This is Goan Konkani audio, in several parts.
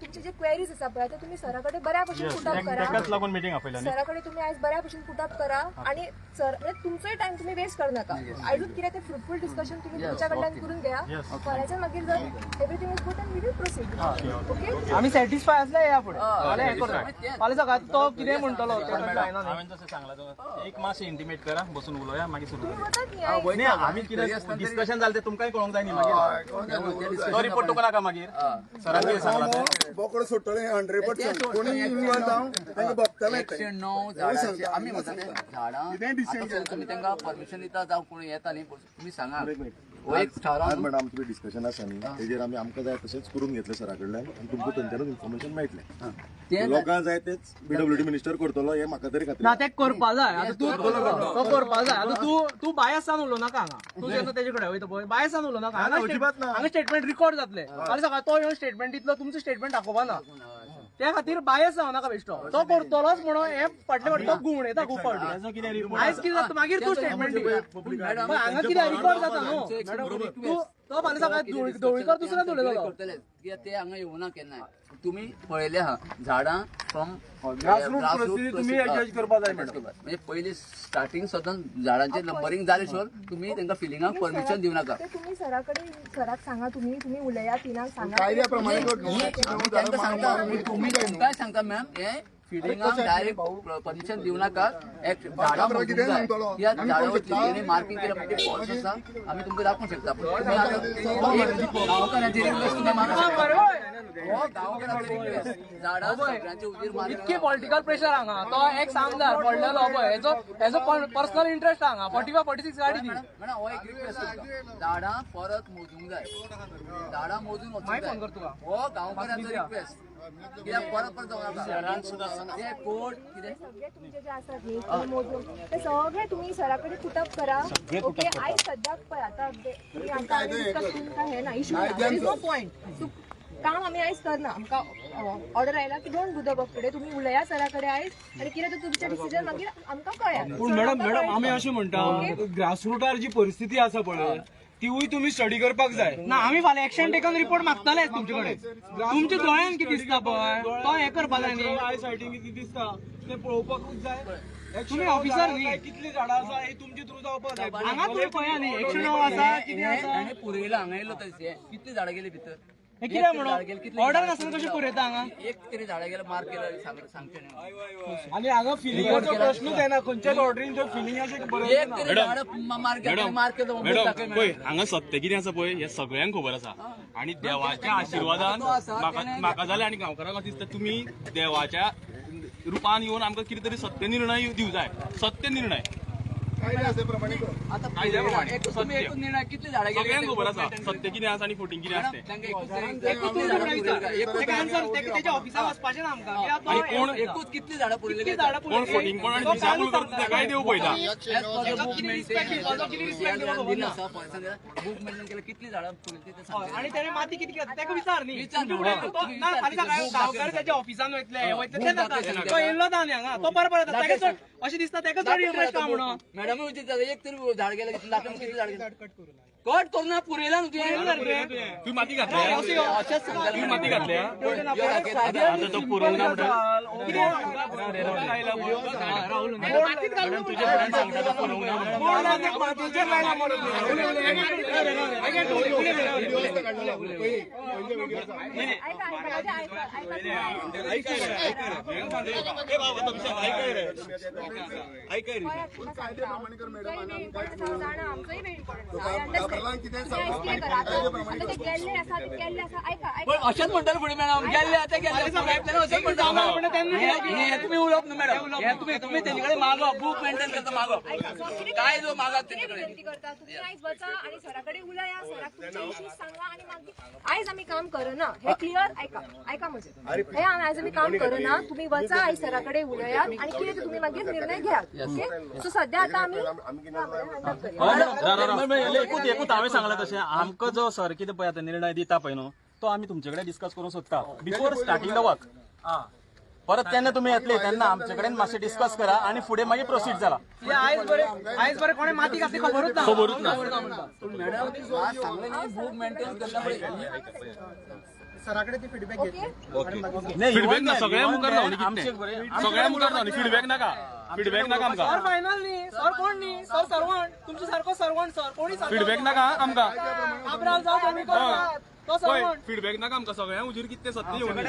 तुमचे जे क्वेरीज आसा पळय, ते तुमी सरा कडेन बऱ्या भशेन पुटअप करा. ताकाच लागून मिटींग आपयला न्ही. सरा कडेन तुमी आयज बऱ्या भशेन पुटअप करा आणि सर, म्हणजे तुमचोय टायम तुमी वेस्ट करनाका. आयजूच कितें ते फ्रुटफूल डिस्कशन तुमी तुमच्या कडल्यान करून घेया. फाल्यांच्यान मागीर जर everything is good and we will proceed, okay? आमी सॅटिस्फाय असले या फुडें. फाल्यां हें करता, फाल्यां सकाळी तो कितें म्हणटलो तें जायना न्ही. हांवें जशें सांगलां तशें एक मातशें इंटिमेट करा, बसून उलोवया, मागीर सुरू तुमी करूया. वतात न्ही आयज? न्ही, आमी कितें डिस्कशन जालें तें तुमकांय कळोंक जाय न्ही. मागीर तो रिपोर्ट तुका नाका. मागीर सरान कितें सांगलां तें. बोकडो सोडटले 100%. कोणी इन्वॉल्व जावन तांकां भोगतले. 109 झाडांचे आमी म्हणटा ते झाडां कितेंय decision आतां तुमी तांकां परमिशन दिता जावं कोण येता न्ही, तुमी सांगा, हो एक आज ठराव. मॅडम, आमचें डिस्कशन आसा न्ही, तेजेर आमी आमकां जाय तशेंच करून घेतलें सरा कडल्यान आनी तुमकां थंयच्यानूच इन्फॉर्मेशन मेळटलें. तें लोकांक जाय तेच पीडब्ल्यूडी मिनिस्टर करतलो हें म्हाका तरी खात्री. ना, ते करपा जाय. आतां तूं तो करपा जाय. आतां तूं तूं बायसान उलोव नाका हांगा. तूं जेन्ना तेजे कडेन वयता पळय, बायसान उलोव नाका हांगा. अजिबात ना. हांगा स्टेटमेंट रिकॉर्ड जातले. फाल्यां सकाळी तो येवन स्टेटमेंट दितलो, तुमचें स्टेटमेंट दाखोवपा ना. त्या खातीर बायस जावं नाका बेश्टो. तो करतलोच म्हणून हे फाटले फाटले तो घुंवडयता खूब फावटी. आयज कितें जाता, मागीर तूं स्टेटमेंट दी. पळय, हांगा कितें रिकॉर्ड जाता न्हू. तूं तो फाल्यां सकाळी ढवळीकर दुसऱ्यान उलयतलो. करतले कित्याक ते हांगा येवना केन्नाय. तुमी पळयले आहा झाडां फ्रॉम Grassroots परिस्थिती तुमी adjust करपा जाय, मॅडम. म्हणजे पयली स्टार्टिंग सुद्दां झाडांचे नंबरींग जाले शिवाय तुमी तांकां फिलिंगाक परमिशन दिवं नाका. ते तुम्ही सराकडे, सराक सांगा, तुम्ही तुम्ही उलया, तिनाक सांगा. कायद्या प्रमाणे. आमी तांकां सांगता, तुमी तुमकांय सांगता मॅम, हे फिडिंगाक डायरेक्ट परमिशन दिवं नाका. एक झाडां मोजूंक जाय कित्याक झाडां वयतली मार्किंग केल्या म्हणजे फॉल्स आसा, आमी तुमकां दाखोवंक शकता. पूण तुमी आतां एक गांवकारांची रिक्वेस्ट तुमी मानूंक शकता. हो गांवकारांची रिक्वेस्ट, झाडां सगळ्यांचे हुजीर मारप. इतकी पॉलिटिकल प्रेशर हांगा. तो एक्स आमदार पडलेलो पळय, हेचो हेचो पर्सनल इंटरेस्ट हांगा. 45 46 गाडी ती. मॅडम, हो एक रिक्वेस्ट तुमकां, झाडां परत मोजूंक जाय, झाडां मोजून वचूंक मागीर जाय. फोन कर तुका. हो गांवकारांचो रिक्वेस्ट, कित्याक परत परत जावं नाका ते कोर्ट कितें. सगळे तुमचे जे आसात न्ही, तुम्ही मोजून ते सगळे तुम्ही सराकडे पुटअप करा, ओके? आयज सद्याक पळय, आता तुम्ही आता डिस्कस करून काय हे ना, इशू ना, नो पॉयंट. काम आमी आयज करना. आमकां ऑर्डर आयला की don't do the work today. तुम्ही उलया सरा कडेन आयज आनी कितें तर तुमचें डिसिजन मागीर आमकां कळया. पूण मॅडम, मॅडम, आमी अशें म्हणटा, ग्रासरुटार जी परिस्थिती आसा पळय, तिवूय तुमी स्टडी करपाक जाय. ना, आमी फाल्यां एक्शन टेकन रिपोर्ट मागतलेच तुमचे कडेन. तुमच्या दोळ्यान कितें दिसता पळय, तो हें करपा जाय न्ही. I सायटींग कितें दिसता तें पळोवपाकूच जाय. तुमी ऑफिसर न्ही. कितली झाडां आसा हे तुमचे थ्रू जावपाक जाय. हांगा तुमी पळया न्ही, एकशे णव आसा, कितें आसा. हाणें पुरयला हांगा येयलो तशें कितली झाडां गेली भितर. हे कितें म्हणून ऑर्डर नासतना कशें पुरयता हांगा? एक तरी झाडां गेलं मार्क केलं सांगचें न्ही. आनी हांगा फिलिंगाचो प्रश्नूच येना. खंयच्याच ऑर्डरीन फिलिंग अशें बरयलें एक ना. तरी झाडां मार्क केलं, मार्क केलं. मॅडम, पळय, हांगा सत्य कितें आसा पळय, हें सगळ्यांक खबर आसा आनी देवाच्या आशिर्वादान म्हाका म्हाका जालें आनी गांवकारांक दिसता, तुमी देवाच्या रुपान येवन आमकां कितें तरी सत्य निर्णय दिवं जाय, सत्य निर्णय. कायदे आसा प्रमाणे कर. आता कायद्या प्रमाणे. एकूच तुमी एकूच निर्णय, कितली झाडां गेली? सगळ्यांक खबर आसा सत्य कितें आसा आनी फटींग कितें आसा तें. तांकां एकूच तरी एकूच तुमचे कडेन विचार, तेका आन्सर तेच्या ऑफिसाक वचपाचें ना आमकां कित्याक तो आनी कोण एकूच कितली झाडां पुरयली? कितली झाडां कोण फटींगपण आनी दिशाभूल करता ताकाय देव पळयता. कितें रिस्पेक्ट दिवपाचो, कितें रिस्पेक्ट दिवपाचो खबर ना. बुक मेंटेन केलं, कितली झाडां पुरयली ते सांगचें. आनी त्याने माती किती घेतली ताका विचार न्ही. विचार तुमचे फुडें तो न्ही. ना, फाल्यां सकाळीं गांवकार त्याच्या ऑफिसान वयतले, हे वयतले ते नाका. दाखय. तो येयल्लो ना न्ही हांगा, तो परत परत येता. ताका चड अशें दिसता, ताका चड इंट्रस्ट आहा म्हणून. मॅडम विचारता, एक तरी झाड गेलं दाखय, किती झाड गेलं? कट करू ना, पुरयला न्हू तुवें. तुवें माती घातल्या? अशेंच सांगता. तुवें माती घातल्या? आतां तो पुरोवंक ना म्हणटा. मॅडम, तुज्या फुड्यान सांगता, तो पुरोवंक ना म्हणटा. मातयेचेर लायला मरे. ऐका ऐका, माझे ऐका ऐका. ए बाबा, तुमच्या ऐकाय रे, ऐकाय रे. कायद्या प्रमाणे कर मॅडम. तुमचोय वेळ इम्पॉर्टंट आसा जाणा, आमचोय वेळ इम्पॉर्टंट आसा. I घाबरला कितें? अंडरस्टँड. तुम्ही आयज कितें करा आतां, आतां ते गेल्ले आसा, ते गेल्ले आसा, ऐका पण ऐका. अशेंच म्हणटाले फुडें मॅडम, गेल्ले आतां गेल्ले अशेंच म्हणटा. हे तुमी उलोवप न्हू मॅडम, हे तुमी तुमी तेजे कडेन मागप, बूक मेंटेन करता मागप. ऐका, सो कितें काय जो मागात कितें तेजे कडेन. विनंती करता, तुम्ही आयज वचा आणि सरा कडेन उलया, सराक तुमचे इश्यूज सांगा आणि मागीर आयज आमी काम करना हे क्लियर. ऐका ऐका म्हजें, हे आयज आमी काम करना. तुम्ही वचा आयज, सरा कडेन उलयात आणि कितें ते तुम्ही मागीर निर्णय घेयात, ओके? सो सध्या आता आमी एकूच एकूच हांवें सांगलां तशें, आमकां जो सर कितें पळय आतां निर्णय दिता पळय न्हू, तो आमी तुमचे कडेन डिस्कस करूंक सोदता बिफोर स्टार्टींग the work. परत तेन्ना तुमी येतले तेन्ना आमचे कडेन मातशें डिस्कस करा आनी फुडें मागीर प्रोसीड जाला. आयज बरें, आयज बरें कोणें माती घातली खबरूच ना. खबरूच ना. पूण मॅडम, आज सांगलें न्ही, बूक मेंटेन करता पळय. सराकडे ती फीडबॅक ओके घेतली. फीडबॅक ना, सगळ्या मुखार जावनी कितें, सगळ्या मुखार जावनी. फीडबॅक नाका, फीडबॅक नाका आमकां. सर फायनल न्ही सर, कोण न्ही सर, सर्वंट तुमचे सारको सर्वंट सर कोणी. फीडबॅक नाका आमकां. आब्राल जावं कोणी करतात तो सर्वंट. फीडबॅक नाका आमकां, सगळ्या हुजीर कितें सत्य येवनी.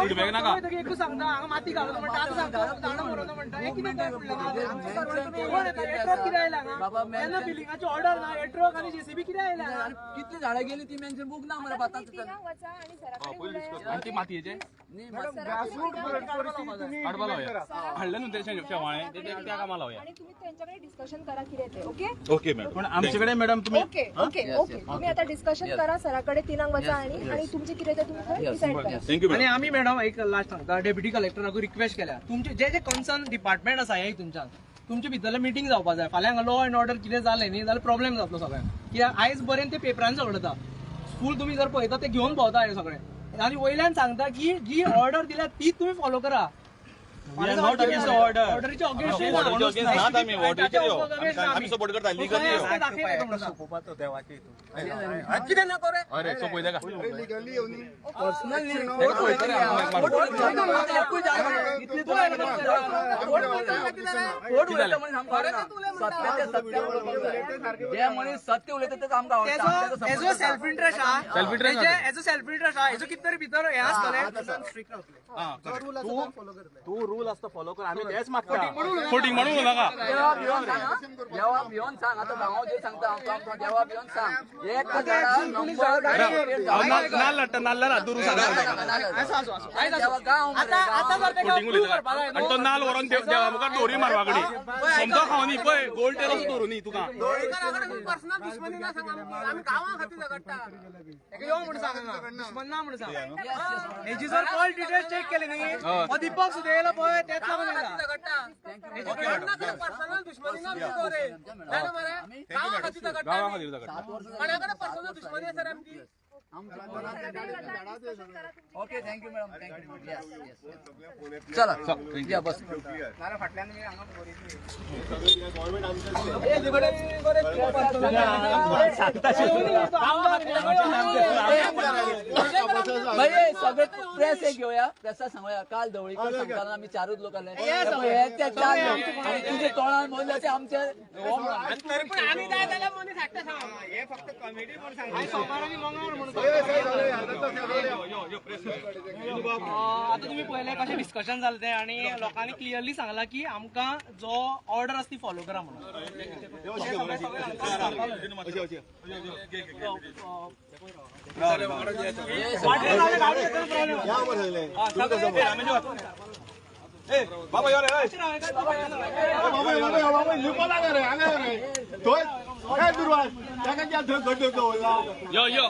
फीडबॅक नाका. एकू सांगता हांगा माती घालून म्हणटा, आतां सांगता झाडां मरोना म्हणटा, हें कितें काय फुडलें कोण येता? हे ट्रक कितें आयला हांगा? तेन्ना बिलिंगाची ऑर्डर ना, हे ट्रक आनी जेसीबी कितें आयला? कितली झाडां गेली ती मेन्शन बूक ना मरे बाता. तिनांक वचा आणि सराकडे उलया. आनी ती मातयेचे काडपा लावया, हाडलें न्हू ते शेवाळें ते त्या कामाक लावया. आणि तुम्ही त्यांच्याकडे डिस्कशन करा कितें ते. ओके ओके मॅडम, पण आमचे कडेन मॅडम तुम्ही ओके ओके ओके तुम्ही आता डिस्कशन करा सराकडे, तिनांक वचा आणि आणि तुमचे कितें ते तुम्ही थंय डिसायड करा. Thank you आणि मॅडम. आमी मॅडम एक लास्ट सांगता, डेप्युटी कलेक्टराकूय रिक्वेस्ट केल्या, तुमचे जे जे कन्सर्न डिपार्टमेंट आसा हे तुमच्यान तुमचे भितरले मिटींग जावपा जाय. फाल्यां हांगा लॉ एंड ऑर्डर कितें जालें न्ही जाल्यार प्रॉब्लेम जातलो सगळ्यांक, कित्याक आयज पर्यंत ते पेपरान झगडता फूल तुमी जर पळयता ते घेवन भोंवता हे सगळे आनी वयल्यान सांगता की जी ऑर्डर दिल्या ती तुमी फॉलो करा. ऑर्डरीचे अरे सोपयता का? लिगली येवनी. जे मनीस सत्य उलयता तेच आमकां आवडटा. एजो सेल्फ इंट्रस्ट हा, Self interest ना. एजो सेल्फ इंट्रस्ट हा, हेजो कितें तरी भितर हें आसतलें. तू रूल आसता फॉलो कर, आमी तेच मागता. फोटींग म्हणून नाका. देवा भिवन सांग, देवा भिवन सांग, आतां हांव जे सांगता हांव देवा भिवन सांग, एक नाल्ल हाडटा, नाल्लार हात धरून सांगा. आतां जर तेका फोटींग prove उलयता करपा जाय आनी तो नाल्ल व्हरोन देवा मुखार दोरी मारपा कडेन समतो खावनी पळय, गोल्ड तेल असो धरूनी तुका. पर्सनल दुश्मनी ना सांग, आमी गांवा खातीर झगडटा. हेका यो म्हूण सांग, दुश्मन ना म्हूण सांग. हेजी जर कॉल डिटेल्स चेक केले न्ही, हो दीपक सुद्दां येयला पळय तेच लागून येयला. पर्सनल दुश्मनी ना आमची रे, गांवा खातीर झगडटा. गांवा खातीर झगडटा. पर्सनल दुश्मनी आसा रे आमची. Okay, thank you madam, thank you. Yes yes, चला या बस. भाई सगळे प्रेस एक घेऊया, प्रेसा सांगूया. काल धवळीकर सांगताना आमी चारूच लोक आले, हे ते चार लोक आनी तुजे तोंडान बोलले ते आमचे. आता तुम्ही पळयलें कशें डिस्कशन जालें तें आनी लोकांनी क्लियरली सांगलां की आमकां जो ऑर्डर आसा ती फॉलो करा म्हणून. बाबा यो रे. यो यो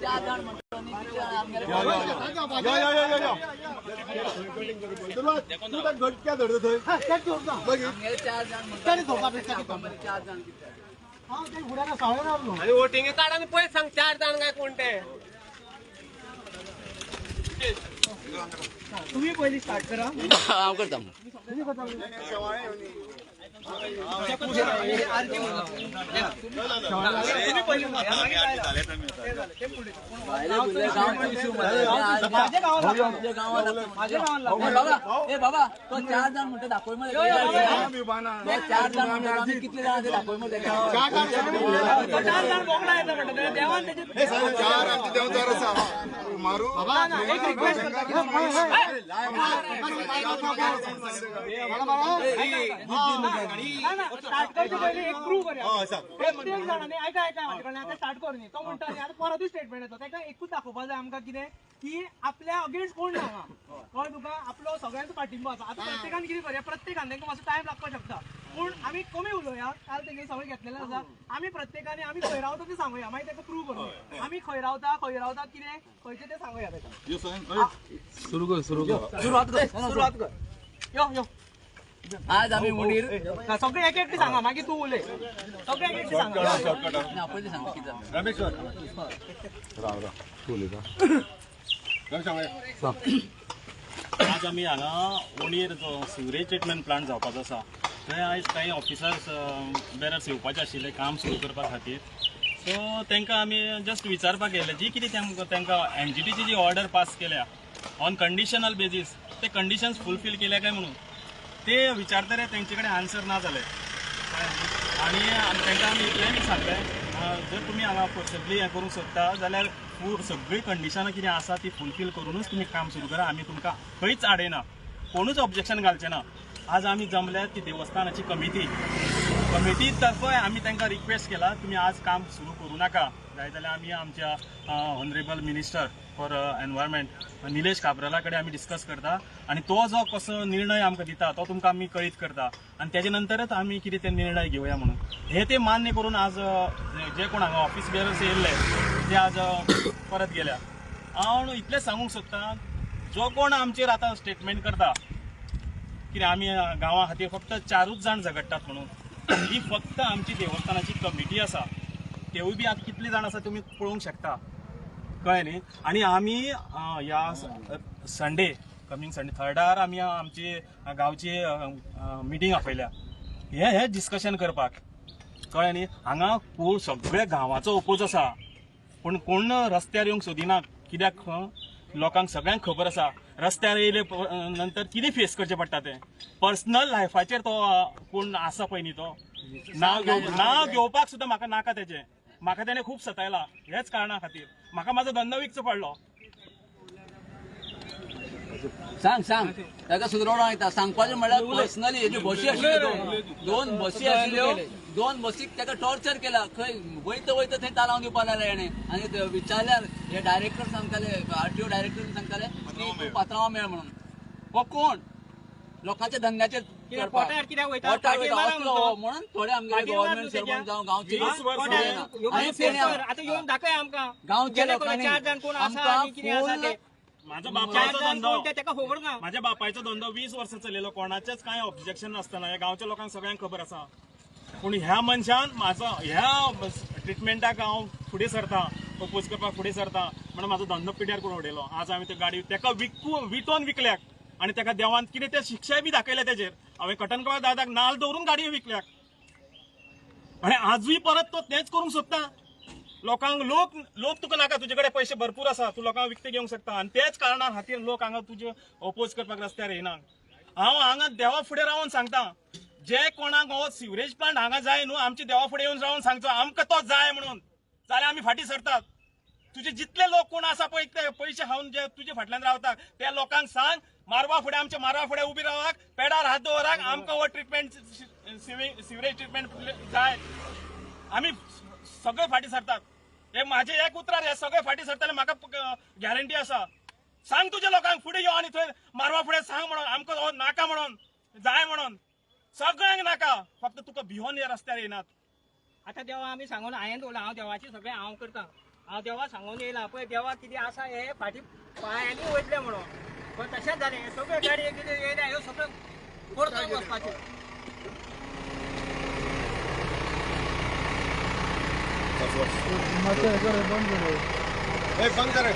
चार जाण म्हणटा न्ही, कितले जाण आमगेले. आमगेले चार जाण म्हणटा, चार जाण कितले. वोटिंग कार्ड आनी पळय सांग चार जाण काय कोण ते. तुम्ही पयलीं स्टार्ट करा. हांव करता. ए बाबा, तो चार जाण म्हणटा दाखय मरे, चार जाण म्हणटा आमी कितले जाण ते दाखय मरे. चार जाण बोकडा येता म्हणटा देवान तेजे. चार आमचे देव चार आसा मारू. एक रिक्वेस्ट करता, स्टार्ट करचे पयलीं एक प्रूव करया. प्रत्येक जाणांनी आयका आयका म्हाजे कडल्यान आतां स्टार्ट करूं न्ही. तो म्हणटा न्ही आतां परतूय स्टेटमेंट येता, ताका एकूच दाखोवपा जाय आमकां कितें की आपल्या अगेन्स्ट कोण ना हांगा, कळ्ळें तुका? आपलो सगळ्यांचो पाठिंबो आसा. आतां प्रत्येकान कितें करया, प्रत्येकान तांकां मातसो टायम लागपाक शकता, पूण आमी कमी उलोवया. काल तेंगे सगळें घेतलेलें आसा. आमी प्रत्येकाने आमी खंय रावता तें सांगुया, मागीर ताका प्रूव करूया आमी खंय रावता, खंय रावता कितें खंयचें तें सांगुया ताका. सुरू कर, सुरू कर, सुरवात कर, सुरवात कर. यो यो आज आमी उणीर सगळे एक एकटी सांगा, मागीर तूं उलय. सगळे एक एकटी सांगा. ना पयलीं सांग कितें जालें. राव राव, तूं उलयता. आज आमी हांगा उणीर जो सिवरेज ट्रिटमेंट प्लांट जावपाचो आसा थंय आयज कांय ऑफिसर्स बेरर्स येवपाचे आशिल्ले काम सुरू करपा खातीर. सो तांकां आमी जस्ट विचारपाक येयले जी कितें तांकां एनजीटीची जी ऑर्डर पास केल्या ऑन कंडिशनल बेजीस ते कंडिशन्स फुलफील केल्या काय म्हणून ते विचारतरे तेंचे कडेन आन्सर ना जाले. आनी तांकां आमी इतलेंय बी सांगलें जर तुमी हांगा फोर्सेबली हें करूंक सोदता जाल्यार सगळीं कंडिशनां कितें आसा ती फुलफील करुनूच तुमी काम सुरू करा. आमी तुमकां खंयच आडयना, कोणूच ऑब्जेक्शन घालचें ना. आज आमी जमल्यात ती देवस्थानाची कमिटी कमिटी तर्फे आमी तांकां रिक्वेस्ट केला तुमी आज काम सुरू करूं नाका, जाय जाल्यार आमी आमच्या honourable minister for environment Nilesh काब्राला कडेन आमी डिस्कस करता आनी तो जो कसो निर्णय आमकां दिता तो तुमकां आमी कळीत करता आनी तेजे नंतरच आमी कितें ते निर्णय घेवया म्हणून हे ते मान्य करून आज जे कोण हांगा ऑफिस बेरर्स येयल्ले ते आज परत गेल्या. हांव इतलें सांगूंक सोदता जो कोण आमचेर आतां स्टेटमेंट करता कितें आमी गांवा खातीर फक्त 4 जाण झगडटात म्हणून, ही फक्त आमची देवस्थानाची कमिटी आसा, तेवूय बी आतां कितले जाण आसा तुमी पळोवंक शकता, कळ्ळें न्ही. आनी आमी ह्या संडे कमींग संडे थर्डार आमी आमची गांवची मिटींग आपयल्या हे हे डिस्कशन करपाक, कळ्ळें न्ही. हांगा सगळ्या गांवाचो ओपोज आसा पूण कोण रस्त्यार येवंक सोदिना, कित्याक लोकांक सगळ्यांक खबर आसा रस्त्यार येयले नंतर कितें फेस करचें पडटा तें. पर्सनल लायफाचेर तो कोण आसा पळय न्ही तो नांव घेवपाक सुद्दां म्हाका नाका तेजें, म्हाका तेणें खूब सतायला ह्याच कारणा खातीर म्हाका म्हाजो धंदो विकचो पडलो. सांग सांग ताका सुदरोड येता सांगपाचें म्हणल्यार पर्सनली हेज्यो बशी आशिल्ल्यो, 2 बशी आशिल्ल्यो, 2 बसीक ताका टॉर्चर केला. खंय वयता वयता थंय तालावन दिवपाक लागले हेणें. आनी विचारल्यार हे डायरेक्टर सांगताले, आरटीओ डायरेक्टर सांगताले की तूं पात्रांवा मेळ म्हणून. हो कोण लोकांच्या धंद्याचेर म्हणून थोडे आमगे गव्हर्नमेंट सर्वंट जावं गांवचे गांवच्या लोकांनी आमकां माझ्या बापायचो धंदो, माझ्या बापायचो धंदो 20 वर्सां चलयलो, कोणाचेच कांय ऑब्जेक्शन नासतना ह्या गांवच्या लोकांक सगळ्यांक खबर आसा. पूण ह्या मनशान म्हाजो ह्या ट्रिटमेंटाक हांव फुडें सरता, अपोज करपाक फुडें सरता म्हणून म्हाजो धंदो पिड्यार करून उडयलो. आज हांवें त्यो गाडी ताका विटोन विकल्याक आनी ताका देवान कितें ते शिक्षाय बी दाखयल्या तेजेर. हांवें कटनकवाळ दादाक नाल दवरून गाडी विकल्याक आनी आजूय परत तो तेंच करूंक सोदता. लोकांक लोक लोक तुका नाका, तुजे कडेन पयशे भरपूर आसा, तूं लोकांक विकते घेवंक शकता आनी तेच कारणा खातीर लोक हांगा तुजे ओपोज करपाक रस्त्यार येना. हांव हांगा देवा फुडें रावन सांगता जे कोणाक हो सिवरेज प्लांट हांगा जाय न्हू, आमचे देवा फुडें येवन रावन सांगचो आमकां तो जाय म्हणून, जाल्यार आमी फाटीं सरतात. तुजे जितले लोक कोण आसा पळय ते पयशे खावन जे तुजे फाटल्यान रावता त्या लोकांक सांग मारवा फुडें, आमच्या मारवा फुडें उबी रावाक, पेडार हात दवराक, आमकां हो ट्रिटमेंट सिवरेज ट्रिटमेंट जाय. आमी सगळे फाटीं सरतात. हे माझे एक उतरार हे सगळे फाटीं सरतले, म्हाका गॅरंटी आसा. सांग तुज्या लोकांक फुडें यो आनी थंय मारवा फुडें सांग म्हणून आमकां हो नाका म्हणून जाय म्हणून, सगळ्यांक नाका, फक्त तुका भिवन ह्या रस्त्यार येनात. आतां देवा आमी सांगून हांवें दवरला, हांव देवाची सगळें हांव करता, हांव देवा सांगून येयला पळय देवा कितें आसा हे फाटीं पांयांनी वयतले म्हणून, पण तशेंच जालें. हे सगळे गाडये कितें येयल्या ह्यो सगळ्यो परतून वचपाच्यो. बंद कर रे,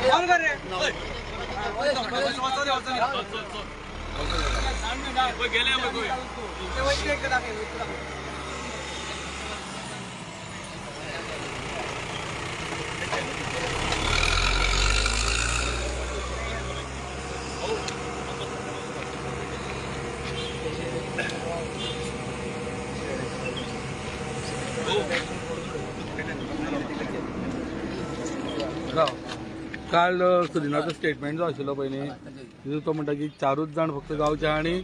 गेले. काल सुदिनाचो स्टेटमेंट जो आशिल्लो पळय न्ही, तितून तो म्हणटा की 4 जाण फक्त गांवचे आनी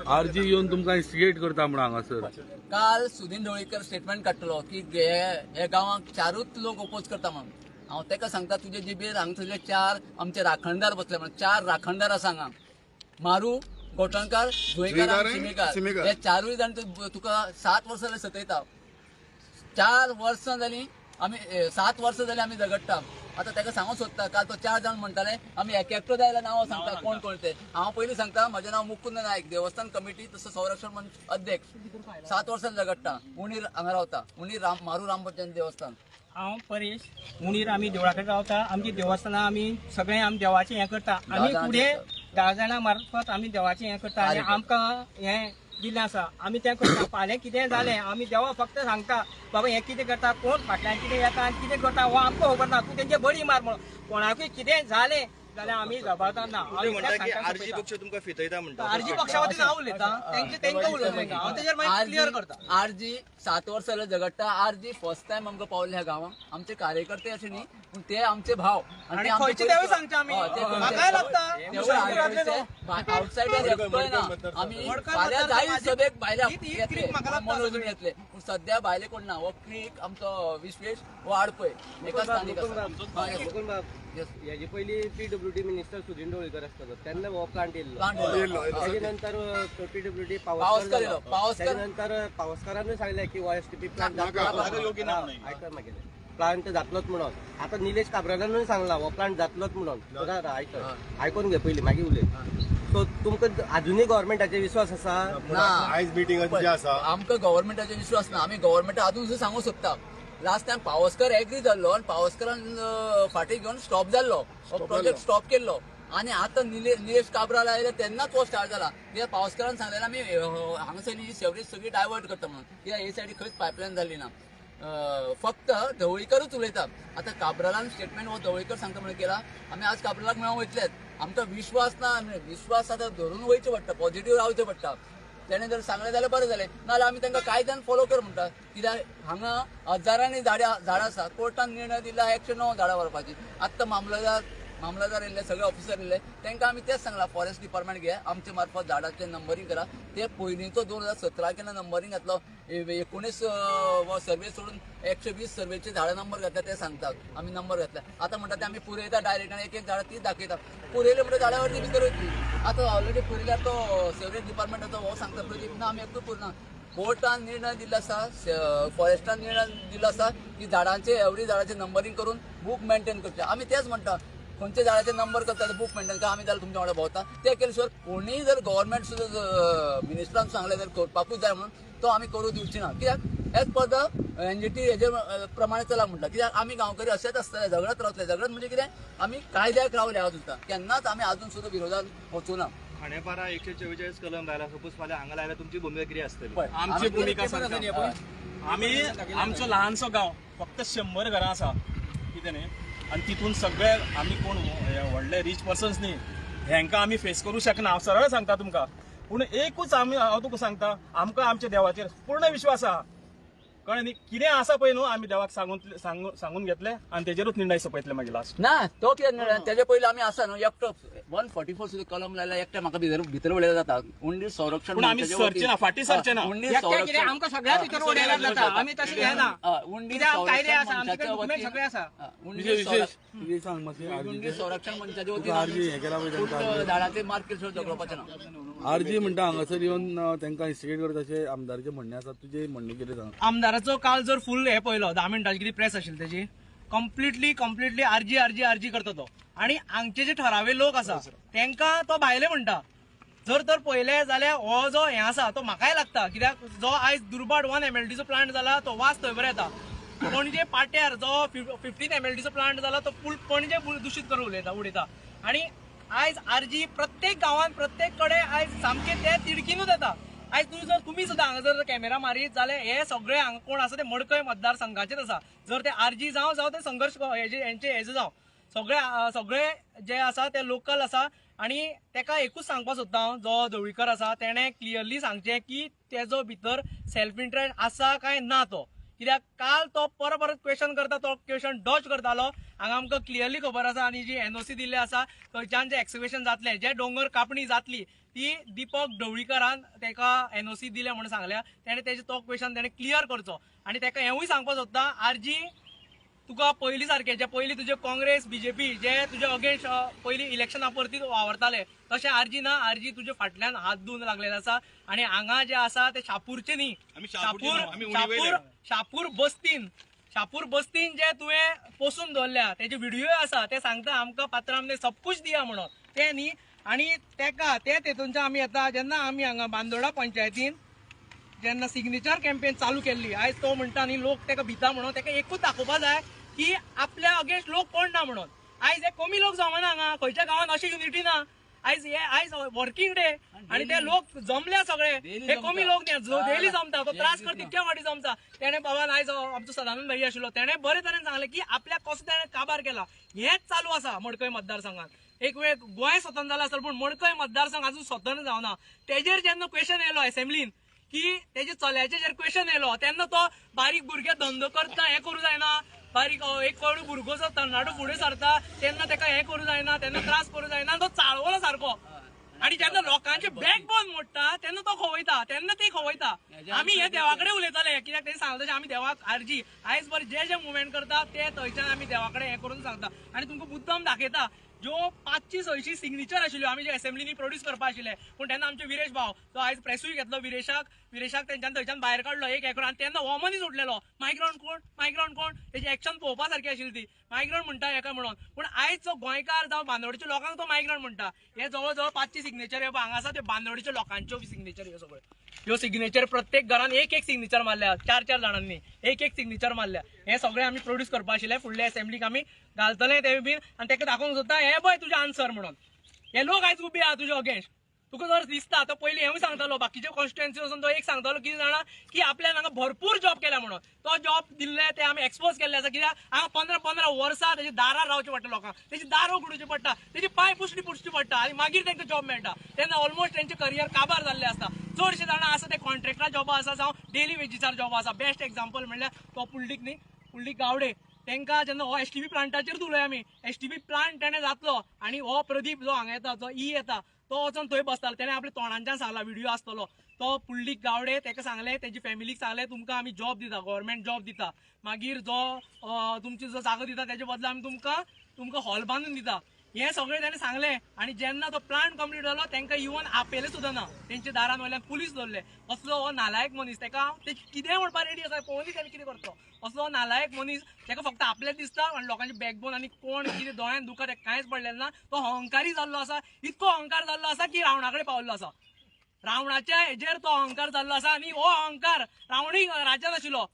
आरजी येवन तुमकां इन्स्टिगेट करता म्हणून हांगासर. काल सुदीन ढवळीकर स्टेटमेंट काडटलो की हे गांवांक 4 लोक ओपोज करता म्हणून. हांव ताका सांगता तुजे जिबेर हांगासरले 4 आमचे राखणदार बसले म्हणून, 4 राखणदार आसा हांगा, मारू, गोठणकार, जुयेकार, सिमेकार, हे 4 जाण तुका 7 वर्सां जाली सतयता. 4 वर्सां जाली आमी, 7 वर्सां जाली आमी झगडटा. आतां ताका सांगूंक सोदता, काल तो 4 जाण म्हणटाले आमी एक एकटो जाय जाल्यार नांवां सांगता कोण कोण ते. हांव पयलीं सांगता म्हजें नांव मुकुंद नायक, देवस्थान कमिटी तसो संरक्षण मंच अध्यक्ष, 7 वर्सां झगडटा, उणीर हांगा रावता, उणीर मारू रामभजन देवस्थान. हांव परेश, उणीर आमी देवळा कडेन रावता. आमची देवस्थानां आमी सगळें आमी देवाचें हें करता. आमी फुडें 10 जाणां मार्फत आमी देवाचें हें करता आनी आमकां हें दिल्लें आसा. आमी तें करता. फाल्यां कितें जालें आमी देवा फक्त सांगता बाबा हें कितें करता, कोण फाटल्यान कितें येता आनी कितें करता हो आमकां खबर ना, तूं तेंचे बडी मार म्हणून. कोणाकूय कितें जालें जाल्यार आमी जबाबदार ना. आरजी पक्ष तुमकां फितयता म्हणटा. आरजी पक्षा वतीन हांव उलयता, तेंकां उलोवंक हांव तेजेर मागीर क्लियर करता. आरजी 7 वर्सां जाल्यार झगडटा. आरजी फर्स्ट टायम आमकां पावले ह्या गांवांक. आमचे कार्यकर्ते अशे न्ही, पूण ते आमचे भाव आनी खंयचे तेवूय सांगचे आमी म्हाकाय लागता आवटसायडर एकटोय ना. आमी फाल्यां जाय सभेक भायल्या येतले, मनोरंजन येतले, पूण सद्या भायले कोण ना. हो क्रीक आमचो विश्वेश हो आडपय एका स्थानीक आसा. हेजे पयलीं पीडब्ल्यूडी मिनिस्टर सुदिन ढवळीकर आसतालो तेन्ना हो प्लांट येयल्लो. तेजे नंतर पीडब्ल्यूडी पावसकर येयलो. तेजे नंतर पावसकारानूय सांगलें की हो एसटीपी प्लांट आयकत मागीर प्लांट जातलोच म्हणून. आतां निलेश काब्रालानूय सांगला हो प्लांट जातलोच म्हणून. आयकून घे पयलीं मागीर उलय. सो तुमकां आजुनूय गव्हर्मेंटाचेर विश्वास आसा ना? आयज मिटींग आसा. आमकां गव्हर्मेंटाचेर विश्वास ना. आमी गव्हर्मेंटा आजून सुद्दां सांगूंक सोदता. लास्ट टायम पावसकर एग्री जाल्लो आनी पावसकरान फाटीं घेवन स्टॉप जाल्लो, हो प्रोजेक्ट स्टॉप केल्लो. आनी आतां निलेश काब्राल आयले तेन्नाच हो स्टार्ट जाला. कित्याक पावसकरान सांगलें आमी हांगासर ही सेवरेज सगळी डायवर्ट करता म्हणून. कित्याक हे सायडी खंयच पायपलायन जाली ना. फक्त ढवळीकरूच उलयता. आतां काब्रालान स्टेटमेंट हो ढवळीकर सांगता म्हणून केला. आमी आज काब्रालाक मेळोंक वयतलेच. आमकां विश्वास ना. विश्वास आतां धरून वयचें पडटा, पॉझिटीव रावचें पडटा. तेणें जर सांगलें जाल्यार बरें जालें, नाजाल्यार आमी तांकां कायद्यान फॉलो कर म्हणटा. कित्याक हांगा हजारांनी झाडां आसा. कोर्टान निर्णय दिला 109 झाडां व्हरपाची. आत्तां मामलेदार येयल्ले, सगळे ऑफिसर येयल्ले, तांकां आमी तेंच सांगलां फॉरेस्ट डिपार्टमेंट घे, आमचे मार्फत झाडाचें नंबरींग करा. ते पयलींचो 2017 केन्ना नंबरींग घातलो, 19 सर्वे सोडून 120 सर्वेचे झाडां नंबर घातल्या ते सांगतात आमी नंबर घातल्या. आतां म्हणटा ते आमी पुरयता डायरेक्ट आनी एक एक झाडां तीच दाखयता. पुरयले म्हणटा झाडां वरती भितर वयतली. आतां ऑलरेडी पुरयल्यार तो सेवरेज डिपार्टमेंटाचो हो सांगता प्रदीप ना आमी एकटो पुरना. कोर्टान निर्णय दिल्लो आसा, फॉरेस्टान निर्णय दिल्लो आसा की झाडांचे एवरी झाडाचें नंबरींग करून बूक मेंटेन करचें. आमी तेच म्हणटा खंयच्या झाडाचे नंबर करता ते बूक मेंटेन करा. आमी जाल्यार तुमच्या वांगडा भोंवता. ते केले शिवाय कोणीय जर गव्हर्मेंट सुद्दां मिनिस्टरान सांगलें जर करपाकूच जाय म्हणून तो आमी करूं दिवची ना. कित्याक एज पर the NGT हेजे प्रमाणे चला म्हणटा. कित्याक आमी गांवकरी अशेंच आसतले, झगडत रावतले. झगडत म्हणजे कितें, आमी कायद्याक रावले आजून सुद्दां. केन्नाच आमी आजून सुद्दां विरोधात वचूं ना. खांडेपारा 144 कलम लायला, सपोज फाल्यां हांगा लायला तुमची भुमिका कितें आसतली? आमची भुमिका सांगता. आमी आमचो ल्हानसो गांव, फक्त 100 घरां आसा कितें न्ही, आनी तितून सगळे आमी कोण व्हडले रीच पर्सन्स न्ही, हेंकां आमी फेस करूं शकना. हांव सरळ सांगता तुमकां. पूण एकूच आमी हांव तुका सांगता, आमकां आमच्या देवाचेर पूर्ण विश्वास आहा. कळ्ळें न्ही? कितें आसा पळय न्हू आमी देवाक सांगून घेतले आनी तेजेरूच निर्णय सोंपयतले मागीर लास्ट. ना तो कितें निर्णय तेजे पयलीं आमी आसा न्हू एकटो 144 सुद्दां कलम लायला एकटे म्हाका भितर उडयल्यार जाता. उंडीर संरक्षण पूण आमी सरचे ना, फाटीं सरचे ना. आमकां सगळ्या भितर उडयल्यार जाता. आमी तशें घेना. उंडीर संरक्षण मंचाच्या वतीन झाडाचे मार्केट सुद्दां झगडपाचें ना. आरजी म्हणटा हांगासर येवन तांकां इन्स्टिगेट करता अशें आमदाराचें म्हणणें आसा. तुजें म्हणणें कितें सांग? आमदाराचो काल जर फूल हे पळयलो 10 मिनटांची कितें प्रेस आशिल्ली तेजी, कंप्लिटली कंप्लिटली आरजी आरजी आरजी करता तो. आनी हांगचे जे ठरावे लोक आसा तेंकां तो भायले म्हणटा. जर तर पळयलें जाल्यार हो जो हें आसा तो म्हाकाय लागता. कित्याक जो आयज दुर्भाट 1 MLDचो प्लांट जाला तो वास थंय बरो येता. पणजे पाट्यार जो 15 MLDचो प्लांट जाला तो फूल पणजे दुशीत करून उडयता. आनी आयज आरजी प्रत्येक गांवांत प्रत्येक कडेन आयज सामके ते तिडकीनूच येता. आयज तुमी जर तुमी सुद्दां हांगा जर कॅमेरा मारीत जाल्यार हे सगळे हांगा कोण आसा ते मडकय मतदारसंघाचेच आसा. जर ते आरजी जावं जावं ते संघर्श हेंचे हेजे जावं, सगळे सगळे जे आसा ते लोकल आसा. आनी तेका एकूच सांगपाक सोदता हांव, जो ढवळीकर आसा तेणें क्लियरली सांगचें की तेजो भितर सेल्फ इंट्रस्ट आसा काय ना तो. कित्याक काल तो परत परत क्वेश्चन करता, तो क्वेश्चन डॉज करतालो. हांगा आमकां क्लियरली खबर आसा. आनी जी एनओसी दिल्ली आसा थंयच्यान जे एक्सक्वेशन जातलें, जे दोंगर कापणी जातली ती दीपक ढवळीकरान तेका एनओसी दिल्या म्हणून सांगल्या. तेणें तेजे तो क्वेश्चन तेणें क्लियर करचो. आनी तेका हेंवूय सांगपाक सोदता, आरजी तुका पयलीं सारकें जे पयलीं तुजे काँग्रेस बीजेपी जे तुजे अगेन्स्ट पयलीं इलेक्शना परती वावरताले तशें आरजी ना. आरजी तुजे फाटल्यान हात दिवन लागलेले आसा. आनी हांगा जे आसा ते शापूरचे न्ही, शापूर शापूर शापूर बस्तीन, शापूर बस्तीन जे तुवें पोसून दवरल्या तेजे व्हिडिओ आसा ते सांगता आमकां पात्रामने सब कुछ दिया म्हणून ते न्ही. आनी तेका ते तेतूनच्यान आमी येता जेन्ना आमी हांगा बांदोडा पंचायतीन जेन्ना सिग्नेचर कॅम्पेन चालू केल्ली, आयज तो म्हणटा न्ही लोक तेका भिता म्हणून, तेका एकूच दाखोवपा जाय की आपल्या अगेन्स्ट लोक कोण ना म्हणून. आयज हे कमी लोक जावना हांगा, खंयच्या गांवांत अशी युनिटी ना. आयज हे आयज वर्किंग डे आणि ते लोक जमल्या सगळे, हे कमी लोक न्ही, डेली जमता, तो त्रास कर तितक्या फाटी जमता. तेणे बाबान आयज आमचो सदानंद भाई आशिल्लो, तेणे बरे तरेन सांगलें की आपल्याक कसो तेणे काबार केला. हेंच चालू आसा मडकय मतदारसंघात. एक वेळ गोंय स्वतंत्र जालां आसतलें पूण मडकय मतदारसंघ अजून स्वतंत्र जावना. तेजेर जेन्ना क्वेश्चन येयलो असेंब्लीन की तेजे चल्याचेर क्वेश्चन येयलो तेन्ना तो बारीक भुरगे धंदो करता हें करूं जायना, बारीक एक कोण भुरगो जो तरणाटो फुडें सरता तेन्ना तेका हें करूं जायना, तेन्ना त्रास करूं जायना, तो चाळवलो सारको. आनी जेन्ना लोकांचे बॅकबोन मोडटा तेन्ना तो खवयता, तेन्ना ते खवयता. आमी हे देवा कडेन उलयताले कित्याक तेणी सांगता तशें आमी देवाक आरजी आयज बरें जे जे मुवमेंट करता ते थंयच्यान आमी देवा कडेन हें करून सांगता. आनी तुमकां मुद्दम दाखयता ज्यो 500-600 सिग्नेचर आशिल्ल्यो आमी जे असेंब्लीनी प्रोड्यूस करपा आशिल्ले, पूण तेन्ना आमचे विरेश भाव तो आयज प्रेसूय घेतलो, विरेशाक तेंच्यान थंयच्यान भायर काडलो एक एकरो. आनी तेन्ना हो मनीस उठलेलो मायग्रंट कोण, मायग्रंट कोण, तेजी एक्शन पळोवपा सारकी आशिल्ली ती. मायग्रंट म्हणटा हेका म्हणून, पूण आयज जो गोंयकार जावं बांदोडच्या लोकांक तो मायग्रंट म्हणटा. हे जवळ जवळ 500 सिग्नेचर हे हांगा आसा, ते बांदोडच्या लोकांच्यो सिग्नेचर ह्यो सगळ्यो. ह्यो सिग्नेचर प्रत्येक घरान एक एक सिग्नेचर मारल्या, 4-4 जाणांनी एक एक सिग्नेचर मारल्या. हे सगळे आमी प्रोड्यूस करपा आशिल्ले, फुडल्या असेंब्लीक आमी घालतले ते बीन. आनी तेका दाखोवंक सोदता हे पळय तुजें आन्सर म्हणून. हे लोक आयज उबे आहा तुजे अगेन्स्ट. तुका जर दिसता तो पयलीं हेंवूय सांगतालो बाकीचे कॉन्स्टिट्युएन्सी वचून तो एक सांगतालो कितें जाणा की आपल्यान हांगा भरपूर जॉब केल्या म्हणून. तो जॉब दिल्ले ते आमी एक्सपोज केल्ले आसा कित्याक हांगा 15-15 वर्सां तेजे दारार रावचें पडटा लोकांक, तेजी दार उगडुचें पडटा, तेजी पांय पुसटी पुसची पडटा आनी मागीर तांकां जॉब मेळटा. तेन्ना ऑलमोस्ट तेंचें करियर काबार जाल्लें आसता. चडशे जाणां आसा ते कॉन्ट्रेक्टर जॉबा आसा जावं डेली वेजीसार जॉब आसा. बेस्ट एग्जाम्पल म्हणल्यार तो पुंडलीक न्ही, पुंडलीक गावडे, तांकां जेन्ना हो एसटीपी प्लांटाचेर उलय आमी, एसटीपी प्लांट तेणें जातलो आनी हो प्रदीप जो हांगा येता, जो ई येता तो वचोन थंय बसतालो. तेणें आपल्या तोंडांच्यान सांगला, व्हिडिओ आसतलो तो पुंडलीक गावडे तेका सांगलें, तेजी फॅमिलीक सांगलें तुमकां आमी जॉब दिता, गव्हर्मेंट जॉब दिता, मागीर जो तुमची जो जागो दिता तेजे बदला आमी तुमकां हॉल बांदून दिता, हें सगळें तेणें सांगलें. आनी जेन्ना तो प्लांट कंप्लीट जालो तांकां इवन आपयलें सुद्दां ना, तेंच्या दारान वयल्यान पुलीस दवरले. असलो हो नालायक मनीस, तेका ते कितेंय म्हणपाक रेडी आसा, पळोवनी तेणें कितें करतलो. असलो नालायक मनीस, तेका फक्त आपलें दिसता आनी लोकांचे बॅकबोन आनी कोण कितें दोळ्यान दुखा तेका कांयच पडलेलें ना. तो अहंकारी जाल्लो आसा, इतको अहंकार जाल्लो आसा की रावणा कडेन पावल्लो आसा, रावणाच्या हेजेर तो अहंकार जाल्लो आसा. आनी हो अहंकार रावणी राज्यान आशिल्लो,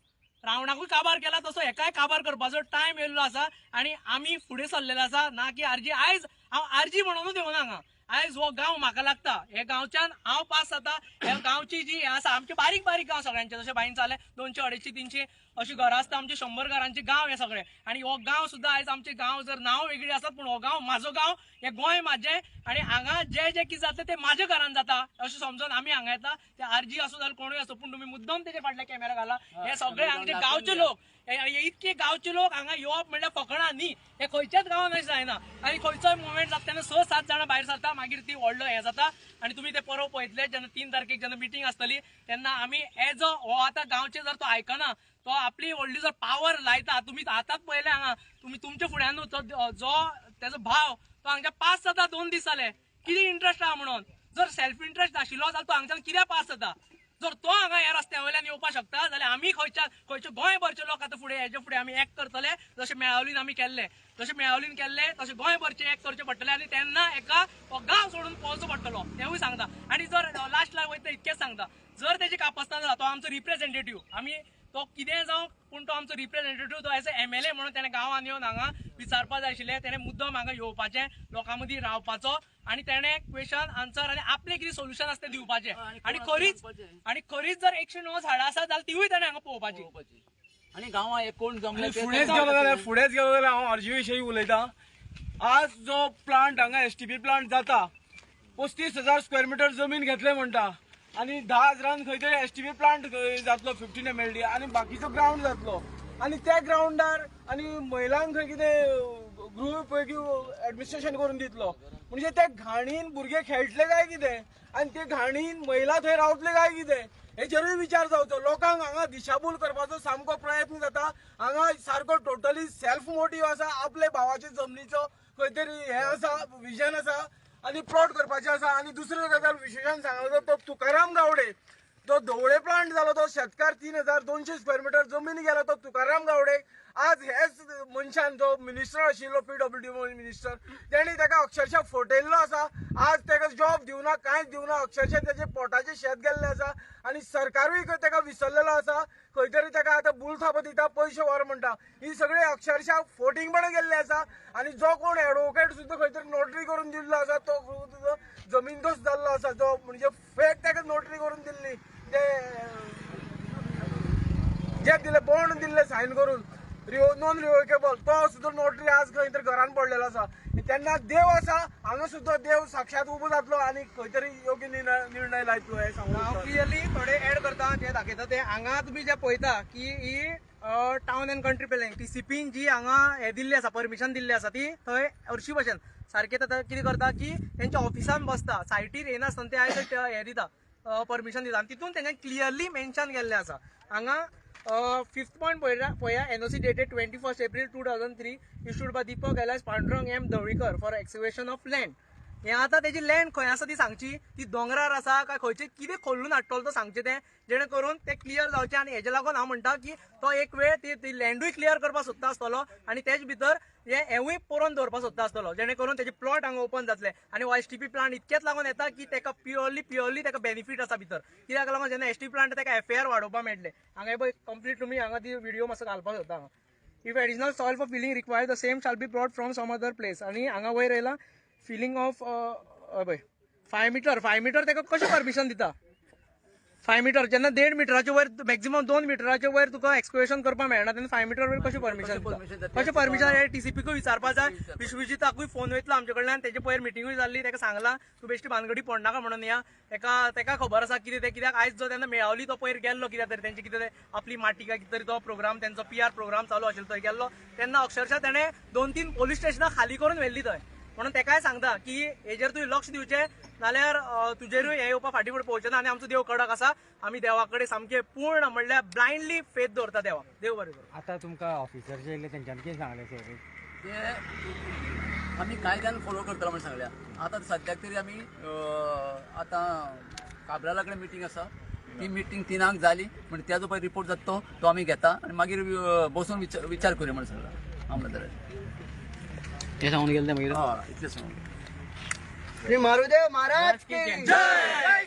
रावणाकूय काबार केला तसो हेकाय काबार करपाचो टायम येयल्लो आसा. आनी आमी फुडें सरलेले आसा ना की आरजी. आयज हांव आरजी म्हणूनच येवना हांगा, आयज हो गांव म्हाका लागता, हे गांवच्यान हांव पास जाता. ह्या गांवची जी हें आसा, आमचे बारीक बारीक गांव सगळ्यांचे, जशें बाईन सांगलें 200, 250, 300 अशी घरां आसता, आमचे 100 घरांचे गांव हे सगळे. आनी हो गांव सुद्दां आयज आमचे गांव जर नांव वेगळी आसात पूण हो गांव म्हाजो गांव, हे गोंय म्हाजें आनी हांगा जे जे कितें जाता तें म्हाज्या घरान जाता अशें समजून आमी हांगा येता. ते आरजी आसूं जाल्यार कोणूय आसूं, पूण तुमी मुद्दम तेजे फाटल्या कॅमेरा घाला. हे सगळे हांगचे गांवचे लोक, इतके गांवचे लोक हांगा येवप म्हणल्यार फकणां न्ही, हे खंयच्याच गांवान अशें जायना. आनी खंयचोय मुवमेंट जाता तेन्ना 6-7 जाणां भायर सरता, मागीर ती व्हडलो हें जाता. आनी तुमी ते परत पळयतले जेन्ना 3 तारखेक जेन्ना मिटींग आसतली तेन्ना आमी एज अ हो आतां गांवचे जर तो आयकना, तो आपली व्हडली जर पावर लायता, तुमी आतांच पळयलें हांगा, तुमी तुमच्या फुड्यान जो तेजो भाव तो हांगच्या पास जाता 2 दीस जाले, कितें इंट्रस्ट आहा म्हणून. जर सेल्फ इंट्रस्ट आशिल्लो जाल्यार तो हांगच्यान कित्याक पास जाता? जर तो हांगा ह्या रस्त्या वयल्यान येवपाक शकता जाल्यार आमी खंयच्या खंयचे गोंयभरचे लोक आतां फुडें हेजे फुडें आमी एक्ट करतले, जशें मेळावलीन आमी केल्लें, जशें मेळावलीन केल्लें तशें गोंयभरचे एक्ट करचे पडटले. आनी तेन्ना एका हो गांव सोडून पळोवचो पडटलो तेवूय सांगता. आनी जर लास्टला वयता इतकेंच सांगता, जर तेजी कापस्तान जाता तो आमचो रिप्रेझेंटेटीव, आमी तो कितें जावं पूण तो आमचो रिप्रेझेंटेटीव, तो एज अ MLA म्हणून तेणें गांवांत येवन हांगा विचारपा जाय आशिल्लें, तेणें मुद्दम हांगा येवपाचें, लोकां मदीं रावपाचो आनी तेणें क्वेश्चन आन्सर आनी आपलें कितें सोल्युशन आसा तें दिवपाचें. आनी खरीच जर 109 झाडां आसा जाल्यार तिवूय तेणें हांगा पळोवपाची. आनी गांवां कोण जमले फुडेंच गेलो जाल्यार हांव आरजी विशयी उलयतां. आज जो प्लांट हांगा एसटीपी प्लांट जाता, 35,000 स्क्वेअर मिटर जमीन घेतले म्हणटा आनी 10,000 खंय तरी एसटीपी प्लांट जातलो 15 MLD आनी बाकीचो ग्रावंड जातलो. आनी त्या ग्रावंडार आनी महिलांक खंय कितें गृह उपयोगी एडमिनिस्ट्रेशन करून दितलो, म्हणजे त्या घाणीन भुरगे खेळटले काय कितें आनी ते घाणीन महिला थंय रावतले काय कितें हेचेरूय विचार जावचो. लोकांक हांगा दिशाभूल करपाचो सामको प्रयत्न जाता. हांगा सारको टोटली सेल्फ मोटीव आसा, आपले भावाचे जमनीचो खंय तरी हें आसा, विजन आसा आनी प्लॉट करपाचें आसा. आनी दुसरी गजाल विशेशान सांगलो तो तुकाराम गावडे, तो धवळे प्लांट जालो तो शेतकार 3,200 स्क्वेअर मिटर जमीन गेलो तो तुकाराम गावडे. आज हेच मनशान जो मिनिस्टर आशिल्लो PWD minister, तेणी ताका अक्षरशः फटयल्लो आसा. आज ताका जॉब दिवना, कांयच दिवना, अक्षरशः तेजे पोटाचें शेत गेल्लें आसा आनी सरकारूय ताका विसरलेलो आसा. खंय तरी ताका आतां बुलथापो दिता, पयशे व्हर म्हणटा. ही सगळी अक्षरशः फोटिंगपणां गेल्लें आसा. आनी जो कोण एडवोकेट सुद्दां खंय तरी नोटरी करून दिल्लो आसा तो जमीनदोस्त जाल्लो आसा, जो म्हणजे फेक ताका नोटरी करून दिल्ली, ते जे दिले बॉन्ड दिल्ले सायन करून नॉन रिवोकेबल, तो सुद्दां नोटरी आज खंय तरी घरान पडलेलो आसा. तेन्ना देव आसा हांगा सुद्दां देव साक्षात उबो जातलो आनी खंय तरी योग्य निर्णय लायतलो हें सांगूंक. हांव क्लियरली थोडे एड करता जे दाखयता ते हांगा तुमी जे पळयता की ही टावन अँड कंट्री प्लॅनिंग टीसीपीन जी हांगा हे दिल्ली आसा, परमिशन दिल्ली आसा, ती थंय हरशी भशेन सारकें आतां कितें करता की तेंच्या ऑफिसान बसता, सायटीर येनासतना ते आयज हे दिता, परमिशन दिता आनी तितून तेंच्यान क्लियरली मेन्शन केल्लें आसा. हांगा फिफ्थ पॉयंट पळया, NOC dated 21 April 2003 issued by Deepak alias Pandurang M Dhavalikar for excavation of land. हें आतां तेजी लँड खंय आसा ती सांगची, ती दोंगरार आसा काय खंयचे कितें खोल्लून हाडटलो तो सांगचें तें, जेणे करून तें क्लियर जावचें. आनी हेजे लागून हांव म्हणटा की तो एक वेळ ती लँडूय क्लियर करपाक सोदता आसतलो आनी तेज भितर हेंवूय पुरोवन दवरपाक सोदता आसतलो, जेणे करून तेजे प्लॉट हांगा ओपन जातले. आनी हो एस टी पी प्लांट इतकेच लागून येता की तेका प्युअरली तेका बेनिफीट आसा भितर, कित्याक लागून जेन्ना एस टी प्लांट तेका एफ ए आर वाडोवपाक मेळटलें. हांगा पळय कंप्लीट तुमी हांगा ती व्हिडियो मातसो घालपाक सोदता हांगा. If additional soil for filling required the same shall be brought from some other place. आनी हांगा वयर येयला फिलिंग ऑफ पळय 5 मिटर, 5 मिटर तेका कशें परमिशन दिता? 5 मिटर जेन्ना 1.5 मिटराचे वयर, मॅक्झिमम 2 मिटराचे वयर तुका एक्सकवेशन करपाक मेळना, तेन्ना 5 मिटर वयर कशें परमिशन दिता? कशें परमिशन हे टीसीपीकूय विचारपाक जाय, विश्वजिताकूय फोन वयतलो आमचे कडल्यान, तेजे पयर मिटिंगूय जाल्ली, तेका सांगलां तूं बेश्टी भानगडी पडनाका म्हणून या, तेका खबर आसा कितें तें, कित्याक आयज जो तेन्ना मेळावली तो पयर गेल्लो कित्याक तरी तेंचे कितें आपली माटी काय कितें तरी तो प्रोग्राम तेंचो PR programme चालू आशिल्लो थंय गेल्लो, तेन्ना अक्षरशः तेणें 2-3 पोलीस स्टेशनां खाली करून व्हेल्ली थंय. म्हणून तेकाय सांगता की हेजेर तुवें लक्ष दिवचें, नाल्यार तुजेरूय हें येवपा फाटीं फुडें पळोवचें ना. आनी आमचो देव कडक आसा, आमी देवा कडेन सामकें पूर्ण म्हणल्यार ब्लायंडली फेथ दवरता देवा. देव बरें करूं. आतां तुमकां ऑफिसर जे येयले तेंच्यांनी कितें सांगलें सर? ते आमी कायद्यान फॉलो करतलो म्हण सांगल्या. आतां सद्याक तरी आमी आतां काब्राला कडेन मिटींग आसा, ती मिटींग 3 जाली म्हण त्याचो पळय रिपोर्ट जाता तो आमी घेता आनी मागीर बसून विचार करूया म्हण सांगला मामलदारान. ते सांगून गेले मागीर? हय, इतलें सांगून. श्री मारुदेव महाराज की जय.